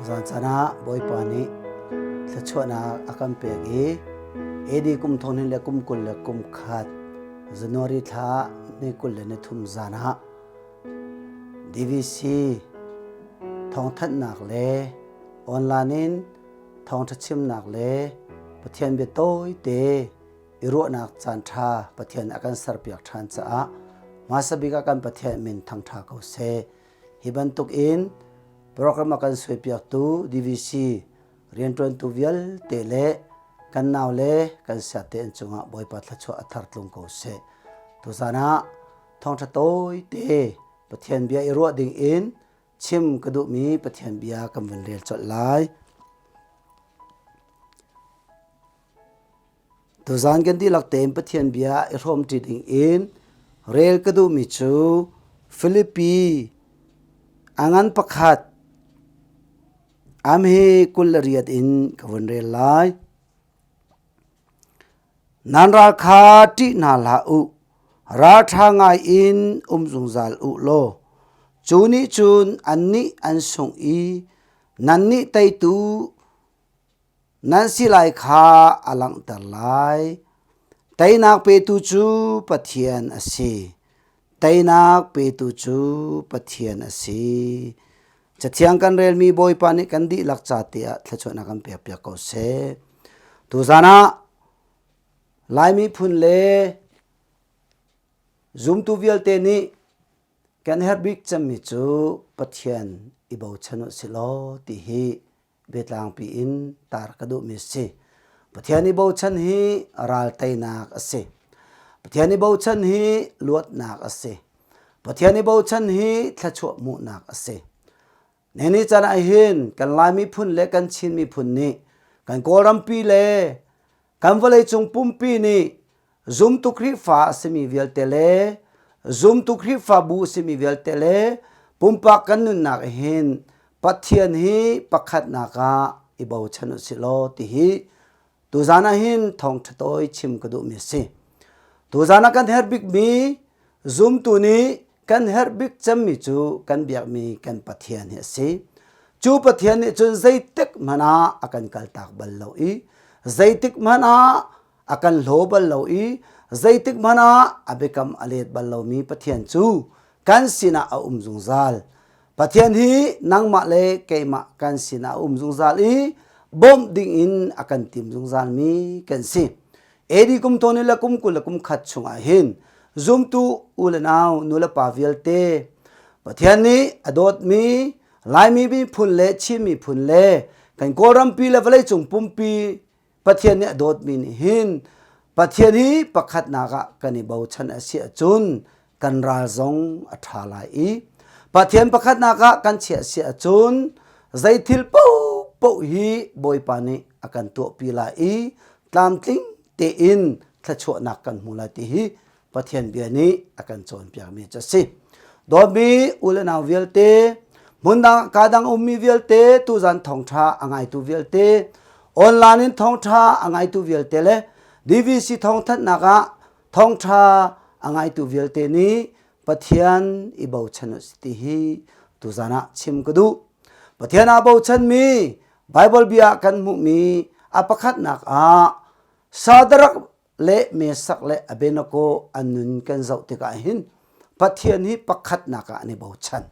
Zan caan ah Bawipa nih thluachuahnak a kan pek i AD kum thong hnih le kum 21 January thla ni 23 zan ah DVC thawngthanhnak le online in thawngṭha chimnak le Pathian bia tawite i ruahnak caanṭha Pathian a kan serpiak ṭhan caah hmasa bik ah kan Pathian min thangṭha ko seh. Hi bantuk in program a kan suaipiaktu DVC rianṭuantu vialte le kan nau le kan siate an cungah Bawipa thluachuah a thar tlung ko seh. Tuzan ah thawngṭha tawite Pathian bia i ruah ding in chim ka duhmi Pathian bia kan vun rel colh lai. Tuzan kan dihlak tein Pathian bia i hrawmṭi ding in rel ka duhmi cu Filipi a ngan pakhat am hi 28 in ka vun rel lai. Nan ral kha ṭih hna hlah u, ralṭha ngai in um zungzal u law, cu nih cun annih an sungh i nannih teitu nan si lai kha a langhter lai. Teinak petu cu Pathian a si. Teinak petu cu Pathian a si. Cathiang kan relmi Bawipa nih kan dihlak ca tiah thluachuahnak kan pekpiak ko seh. Tuzan ah Lai miphun le zumtu vialte nih kan herh bik cemmi cu Pathian i bochan u si law ti hi biatlangpi in tar ka duhmi a si. Pathian i bochan hi ral teinak a si. Pathian i bochan hi luatnak a si. Pathian i bochan hi thluachuah hmuhnak a si. Nini caan ah hin kan Lai miphun le kan Chin miphun nih kan Kawlrampi le kan vawleicung pumpi nih zumtu Khrihfa a simi vialte le zumtu Khrihfabu a simi vialte le pumpak kan nunnak hin Pathian hi pakhatnak ah i bochan u sih law ti hi tuzan ah hin thawngṭha tawi chim ka duhmi a si. Tuzan ah kan herh bikmi zumtu nih kan herh bik cemmi cu kan biakmi kan Pathian hi a si. Cu Pathian nih cun zeitik hmanh ah a kan kaltak bal lo i zeitik hmanh ah a kan hlaw bal lo i zeitik hmanh ah a biakam a let bal lomi Pathian cu kan sinah a um zungzal. Pathian hi nangmah le keimah kan sinah a um zungzal i bawmh dingin a kan tim zungzalmi kan si. AD kum thong le kum 20 le kum khat chungah hin zumtu u le nau nu le pa vialte Pathian nih a dawtmi Laimi miphun le Chin miphun le kan Kawlrampi le vawleicung pumpi Pathian nih a dawtmi nih hin Pathian hi pakhatnak ah kan i bochan a si ahcun kan ral zong a ṭha lai i Pathian pakhatnak ah kan chiah si ahcun zei thil paohpaoh hi Bawipa nih a kan tuahpi lai i tlamtling tein thluachuahnak kan hmu lai ti hi Pathian bia nih a kan cawnpiakmi cu a si. Dawtmi u le nau vialte, hmundang ka dang ummi vialte, tuzan thawngṭha a ngaitu vialte, online in thawngṭha a ngaitu vialte le DVC thawngthanhnak ah thawngṭha a ngaitu vialte nih Pathian i bochan u ti hi tuzan ah chim ka duh. Pathian aa bochanmi Bible bia kan hmuhmi a pakhatnak ah Sadarak le Mesak le Abednego an nun kan zoh tikah hin Pathian hi pakhatnak ah an i bochan.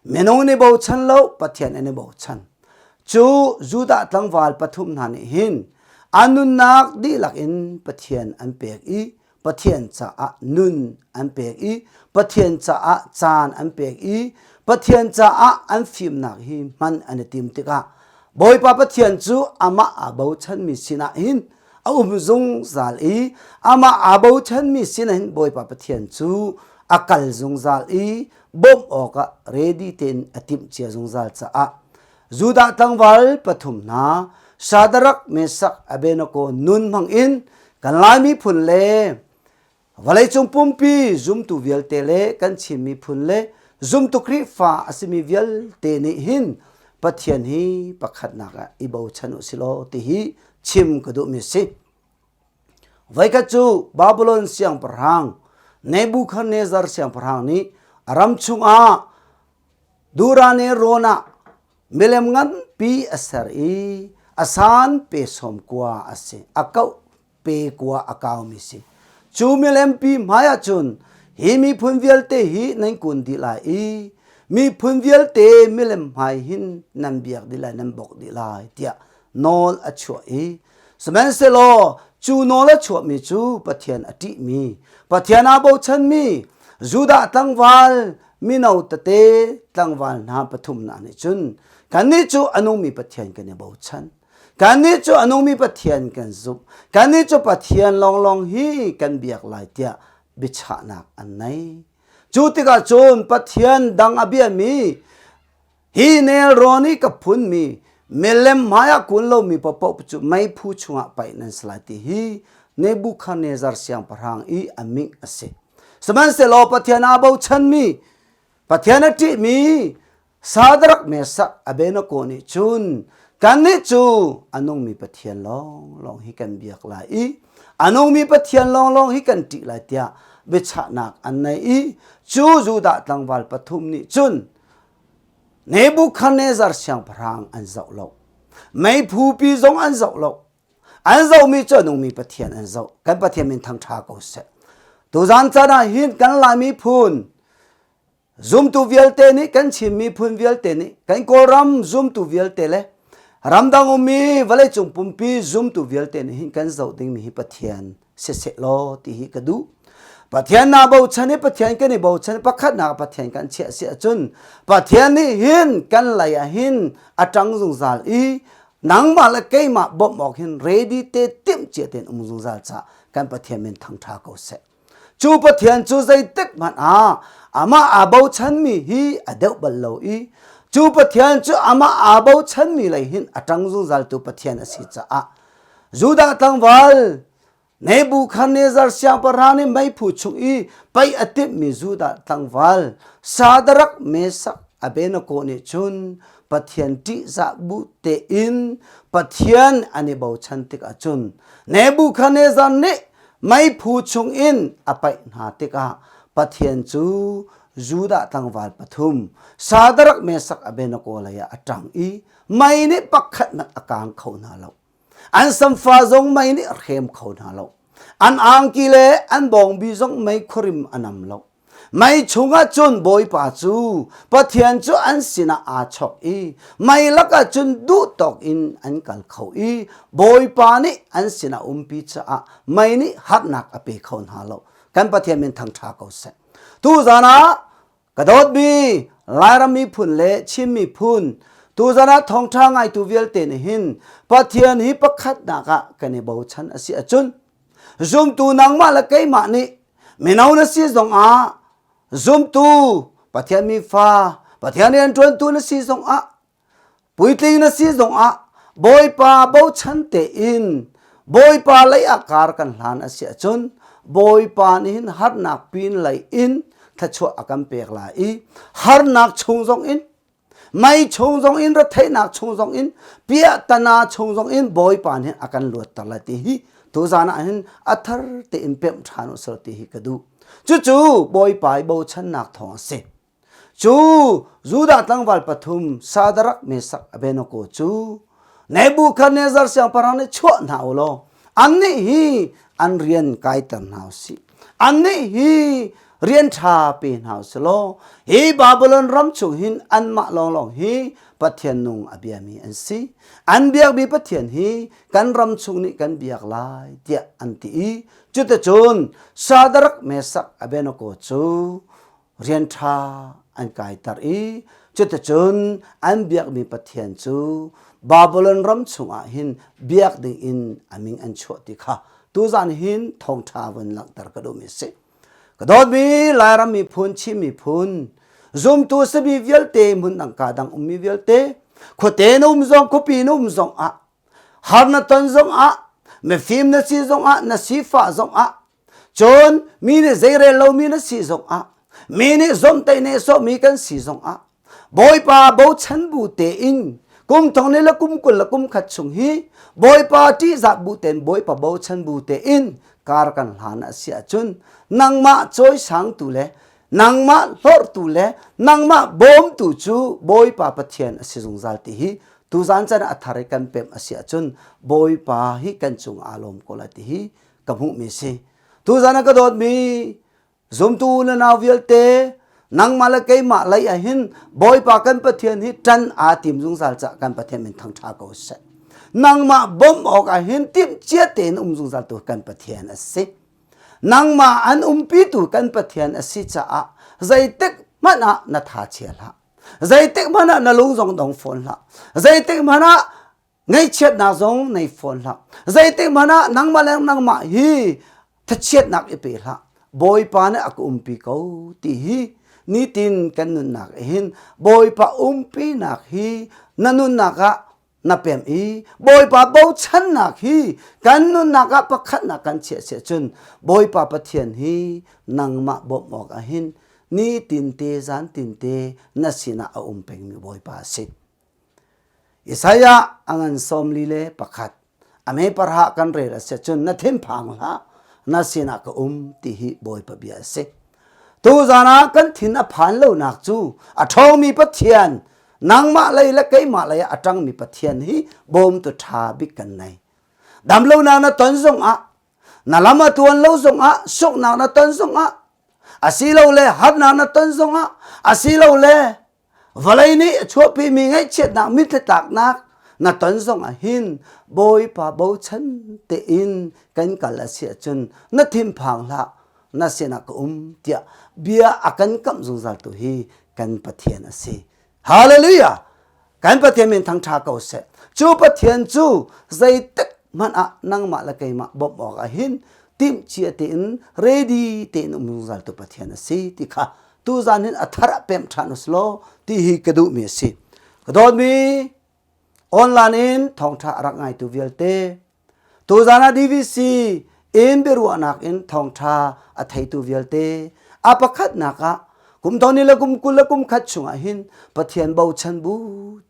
Minung an i bochan lo, Pathian an i bochan. Cu Judah tlangval pathum hna nih hin an nunnak dihlak in Pathian an pek i Pathian caah nun an pek i Pathian caah caan an pek i Pathian caah an fimnak hi hman an i tim tikah Bawipa Pathian cu amah aa bochanmi sinah hin a um zungzal i amah aa bochanmi sinah hin Bawipa Pathian cu a kal zungzal i bawmh awkah ready tein a timhcia zungzal caah Judah tlangval pathum hna Shadrach, Meshach, Abednego nun hmang in kan Lai miphun le vawleicung pumpi zumtu vialte le kan Chin miphun le zumtu Khrihfa a simi vialte nih hin Pathian hi pakhatnak ah i bochan u silaw ti hi chim ka duhmi a si. Voikhat cu Babylon siangpahrang Nebuchadnezzar siangpahrang nih a ram chungah Dura ne rawn ah. Milem nganpi a ser i a san pe 90 a si. A kauh pe kua a kaumi si. Cu milempi hmai ah cun hi miphun vialte hi nan kun dih lai i miphun vialte milem hmai hin nan biak dih lai nan bok dih lai tiah nawl a chuah i sihmanhsehlaw cu nawl a chuahmi cu Pathian a ṭihmi Pathian aa bochanmi Judah tlangval mino tete tlangval hna pathumnak nih cun kannih cu a nungmi Pathian kan i bochan. Kannih cu a nungmi Pathian kan zumh. Kannih cu Pathian lawnglawng hi kan biak lai tiah biachahnak an nei. Cu tikah cun Pathian dang a biami hi nelrawn i ka phunmi milem hmaiah kun lomi paohpaoh cu meiphu chungah paih nan si lai ti hi Nebuchadnezzar siangpahrang i a ming a si. Sihmanhsehlaw Pathian aa bochanmi, Pathian a ṭihmi Sadrak Mesak Abednego nih cun kannih cu a nungmi Pathian lawnglawng hi kan biak lai i a nungmi Pathian lawnglawng hi kan ṭih lai tiah biachahnak an nei i cu Judah tlangval pathum nih cun Nebuchadnezzar siangpahrang an zoh lo. Meiphupi zong an zoh lo. An zohmi cu a nungmi Pathian an zoh. Kan Pathian min thangṭha ko seh. Tuzan caan ah hin kan Lai miphun Zumtu vialte nih kan Chin miphun vialte nih kan Kawlram zumtu vialte le ramdang ummi vawleicung pumpi zumtu vialte nih hin kan zoh dingmi hi Pathian siseh law ti hi ka duh. Pathian naa bochan i Pathian kan i bochan pakhatnak Pathian kan chiah si ahcun Pathian nih hin kan lei ah hin a ṭang zungzal i nangmah le keimah bawmh awk hin ready te timh cia tein um zungzal caah kan Pathian min thangṭha ko seh. Cu Pathian cu zeitik hmanh ah amah aa bochanmi hi a deuh bal lo i cu Pathian cu amah aa bochanmi lei hin a ṭang zungzaltu Pathian a si caah Judah tlangval Nebuchadnezzar siangpahrang nih meiphu chung i paih a timhmi Judah tlangval Shadrach, Meshach, Abednego nih cun Pathian ṭihzah bu tein Pathian an i bochan tikah cun Nebuchadnezzar nih Meiphu chungin a paih hna tikah Pathian cu Judah tlangval pathum Shadrach, Meshach, Abednego lei ah a ṭang i mei nih pakhat hmanh a kang kho hna lo. An samfa zong mei nih a hrem kho hna lo. An angki le an bawngbi zong mei khuarim a nam lo. Mei chungah cun Bawipa cu Pathian cu an sinah aa chawk i mei lakah cun duh tawk in an kal kho i Bawipa nih an sinah umpi caah mei nih harnak a pe kho hna lo. Kan Pathian min thangṭha ko seh. Tuzan ah ka dawtmi Lairam miphun le Chin miphun tuzan ah thawngṭha ngaitu vialte nih hin Pathian hi pakhatnak ah kan i bochan a si ahcun Zumtu nangmah le keimah nih mino na si zongah zumtu Pathian mifa Pathian rianṭuantu na si zongah puitling na si zongah Bawipa bochan tein Bawipa lei ah kar kan hlan a si ahcun Bawipa nih hin harnak pin lei in thluachuah a kan pek lai i harnak chung zong in Mei chung zong in retheihnak chung zong in piahtana chung zong in Bawipa nih a kan luatter lai ti hi tuzan ah hin a thar tein pemh ṭhan u sir ti hi ka duh. Cucu Bawipa i bochannak thawng a si. Cu Judah tlangval pathum Sadarak, Mesak, Abednego cu Nebuchadnezzar siangpahrang nih chuah hna u law annih hi an rian kaiter hna u sih. Annih hi rian ṭha pe hna u sih law hi Babylon ram chung hin anmah lawnglawng hi Pathian nung a biami an si. An biakmi Pathian hi kan ram chung nih kan biak lai tiah an ti i cuticun Shadrach, Meshach, Abednego cu rian ṭha an kaiter i cuticun an biakmi Pathian cu Babylon ram chungah hin biak dingin a min an chuah ti kha tuzan hin thawngṭha vun langhter ka duhmi a si. Ka dawtmi Lairam miphun, Chin miphun, zumtu simi vialte hmun dang ka dang ummi vialte khuate na um zong khuapi na um zong ah har na ton zong ah mifim na si zong ah na sifah zong ah Cun mi nih zeirel lomi na si zongah, mi nih zomhtaih nehsawhmi kan si zongah, Bawipa bochan bu tein kum thong ni le kum 20 le kum khat chung hi Bawipa ṭihzah bu tein Bawipa bochan bu tein kar kan hlan a si ahcun nangmah cawisangtu le. Nangmah hlorhtu le nangmah bawmtu cu Bawipa Pathian a si zungzal ti hi tuzan can a thar i kan pemh a si ahcun Bawipa hi kan cung aa lawm ko lai ti hi ka hmuhmi si. Tuzan a ka dawtmi zumtu na nau vialte nangmah le keimah lei ah hin Bawipa kan Pathian hi ṭan aa tim zungzal cah kan Pathian min thangṭha ko seh. Nangmah bawmh awk ah hin timhcia tein um zungzal tu kan Pathian a si. Nangmah an umpitu kan Pathian a si caah zeitik hmanh ah na tha chia hlah. Zeitik hmanh ah na lung zong dong fawn hlah. Zeitik hmanh ah Ngaihchiatnak zong nei fawn hlah. Zeitik hmanh ah nangmah le nangmah hi thachiatnak i pe hlah. Bawipa nih a ka umpi ko ti hi nitin kan nunnak hin Bawipa umpinak hi na nunnak ah na pem i Bawipa bochannak hi kan nunnak ah pakhatnak kan chiah siah cun Bawipa Pathian hi nangmah bawmh awk ah hin nitin te zan tin te na sinah a um pengmi Bawipa a si. Isaiah a ngan 41 a me parha kan rel a si cun na thinphang hlah na sinah ka um ti hi Bawipa bia a si. Tuzan ah kan thin a phan lonak cu a ṭhawngmi Pathian nangmah lei le keimah lei ah a ṭangmi Pathian hi bawmtu ṭha bik kan nei. Damlonak na ton zongah na lam a tuan lo zongah sunghnak na ton zongah asilole harnak na ton zongah asilole Vawlei nih a chuahpimi ngaihchiatnak mitthli tlaknak na ton zongah hin Bawipa bochan tein kan kal a si ahcun na thinphang hlah na sinah ka um tiah bia a kan kamh zungzal tu hi kan Pathian a si. Hallelujah! Kan Pathian min thangṭha ko seh. Cu Pathian cu zeitik hmanh ah nangmah le keimah bawmh awk ah hin timhcia tein ready tein um zungzal tu Pathian a si ti kha tuzan hin a thar ah pemh ṭhan usilaw ti hi ka duhmi a si. Ka dawtmi online in thawngṭha a rak ngaitu vialte tuzan ah DVC in biaruahnak in thawngṭha a theitu vialte a pakhatnak ah kum thong le kum 20 le kum khat chungah hin Pathian bochan bu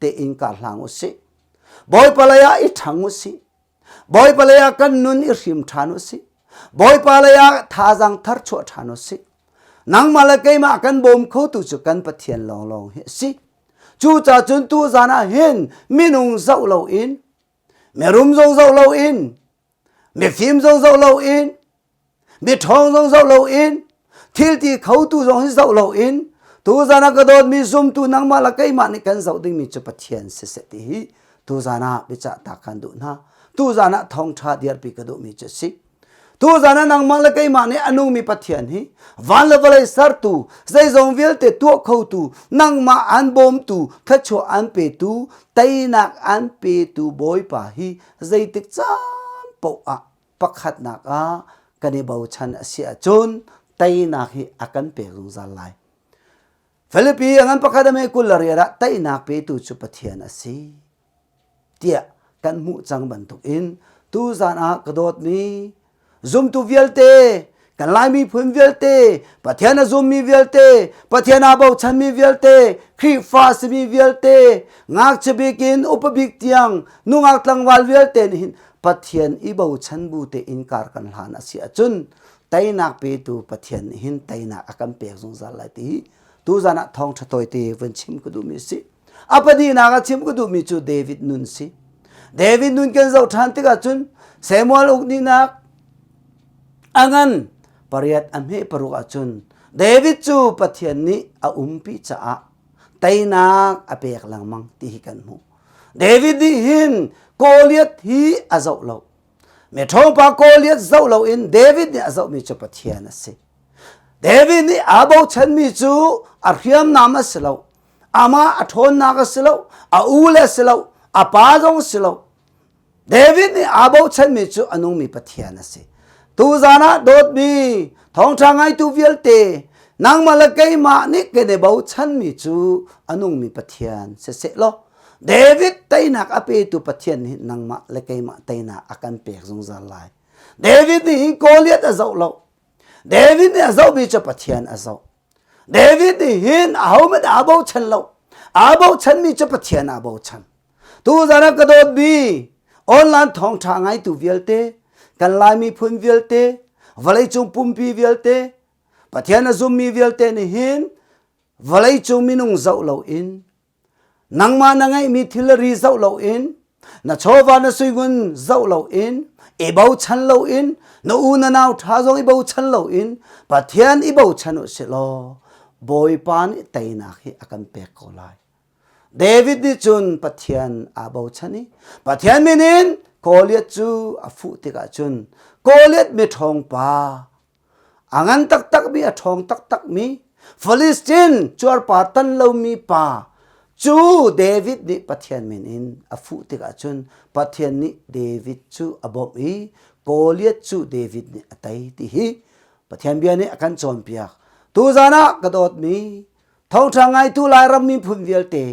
tein kar hlang usih. Bawipa lei ah i ṭhang usih. Bawipa lei ah kan nun i hrim ṭhan usih. Bawipa lei ah thazaang thar chuah ṭhan usih. Nangmah le keimah kan bawm khotu cu kan Pathian lawnglawng hi a si. Cucaah cun tuzan ah hin minung zoh loin, mirum zong zoh loin, mifim zong zoh loin, miṭhawng zong zoh loin, thil ti khotu zong hi zoh loin, tuzan ah ka dawtmi zumtu nangmah le keimah nih kan zoh dingmi cu Pathian siseh ti hi tuzan ah biacah ta kan duh hna. Tuzan ah thawngṭha dirpi ka duhmi cu a si. Tuzan ah nangmah le keimah nih a nungmi Pathian hi van le vawlei sertu, zeizong vialte tuah khotu, nangmah an bawmtu, thluachuah an petu, teinak an petu Bawipa hi zeitik caan paoh ah pakhatnak ah kan i bochan a si ahcun teinak hi a kan pek zungzal lai. Filipi a ngan pakhat a me 20 le riat ah teinak petu cu Pathian a si. tiah kan hmuh cang bantukin tuzan ah ka dawtmi zumtu vialte kan Lai miphun vialte Pathian a zummi vialte Pathian aa bochanmi vialte Khrihfa simi vialte ngakchia bik in upa bik tiang nungak tlangval vialte nih hin Pathian i bochan bu tein kar kan hlan a si ahcun teinak petu Pathian nih hin teinak a kan pek zungzal lai ti hi tuzan ah thawngṭha tawite vun chim ka duhmi a si. A pahnihnak ah chim ka duhmi cu David nun si. David nun kan zoh ṭhan tikah cun Samuel ukninak a ngan pariat a hme paruk ahcun David cu Pathian nih a umpi caah teinak a pek lengmang ti hi kan hmuh. David nih hin Goliath hi a zoh lo. Miṭhawngpa Goliath zoh loin David nih a zohmi cu Pathian a si. David nih aa bochanmi cu a hriamnam a si lo. Amah a ṭhawnnak a si lo, a ule a si lo, a pa zong a si lo. David nih aa bochanmi cu a nungmi Pathian a si. Tuzan ah dawtmi thawngṭha ngaitu vialte nangmah le keimah nih kan i bochanmi cu a nungmi Pathian siseh law David teinak a petu Pathian nih nangmah le keimah teinak a kan pek zungzal lai. David nih hin Goliath a zoh lo. David nih a zohmi cu Pathian a zoh. David nih hin ahohmanh aa bochan lo. Aa bochanmi cu Pathian aa bochan. Tuzan ah ka dawtmi online thawngṭha ngaitu vialte, kan Lai miphun vialte, vawleicung pumpi vialte, Pathian a zummi vialte nih hin vawleicung minung zoh loin nangmah na ngeihmi thilri zoh loin na chawva na suingun zoh loin i bochan loin na u na nau ṭha zong i bochan loin Pathian i bochan u sih law Bawipa nih teinak hi a kan pek ko lai. David nih cun Pathian aa bochan i Pathian min in Goliath cu a fuh tikah cun Goliath miṭhawng pa A ngan taktakmi, a ṭhawng taktakmi Philistine cuarpar tan lomi pa cu David nih Pathian min in a fuh tikah cun Pathian nih David cu a bawmh i Goliath cu David nih a tei ti hi Pathian bia nih a kan cawnpiak. Tuzan ah ka dawtmi thawngṭha ngaitu Lairam miphun vialte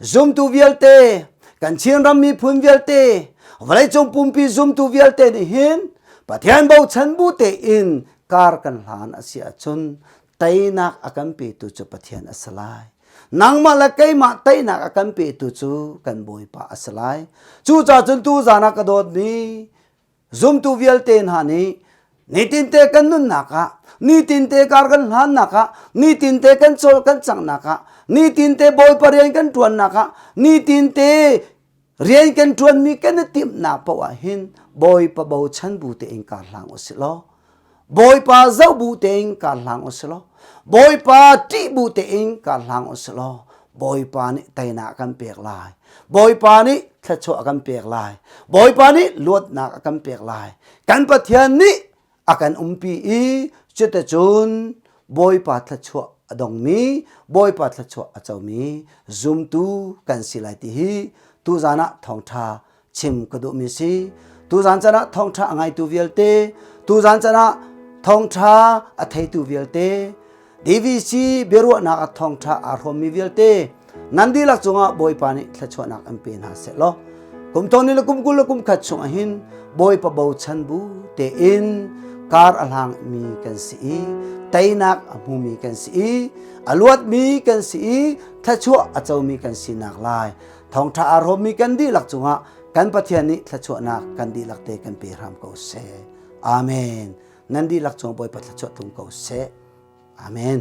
Zumtu vialte, kan Chinram miphun vialte, vawleicung pumpi zumtu vialte nih hin Pathian bochan bu tein kar kan hlan a si ahcun teinak a kan petu cu Pathian a si lai. Nangmah le keimah teinak a kan petu cu kan Bawipa a si lai. Cucaah cun tuzan ah ka dawtmi Zumtu vialte hna nih nitinte kan nunnak ah, nitinte kar kan hlannak ah, nitinte kan cawl kan canghnak ah, nitinte Bawipa rian kan ṭuannak ah, nitinte rian kan ṭuanmi kan i timhnak paoh ah hin Bawipa bochan bu tein kar hlang u sih law Bawipa zoh bu tein kar hlang u sih law Bawipa ṭih bu tein kar hlang u sih law Bawipa nih teinak a kan pek lai. Bawipa nih thluachuah a kan pek lai. Bawipa nih luatnak a kan pek lai. Kan Pathian nih a kan umpi i cuticun Bawipa thluachuah a dongmi, Bawipa thluachuah a comi zumtu kan si lai ti hi tuzan ah thawngṭha chim ka duhmi si. Tuzan chan ah thawngṭha a ngaitu vialte, tuzan chan ah thawngṭha a theitu vialte, DVC biaruahnak ah thawngṭha aa hrawmmi vialte, nan dihlak cungah Bawipa nih thluachuahnak an pe hna seh law kum thong ni le kum 20 le kum khat chungah hin Bawipa bochan bu tein kar a hlangmi kan si i teinak a hmumi kan si i a luatmi kan si i thluachuah a comi kan sinak lai Thawngṭha aa hrawmmi kan dihlak cungah kan Pathian nih thluachuahnak kan dihlak te kan pe hram ko seh. Amen. Nan dihlak cung Bawipa thluachuah tlung ko seh. Amen.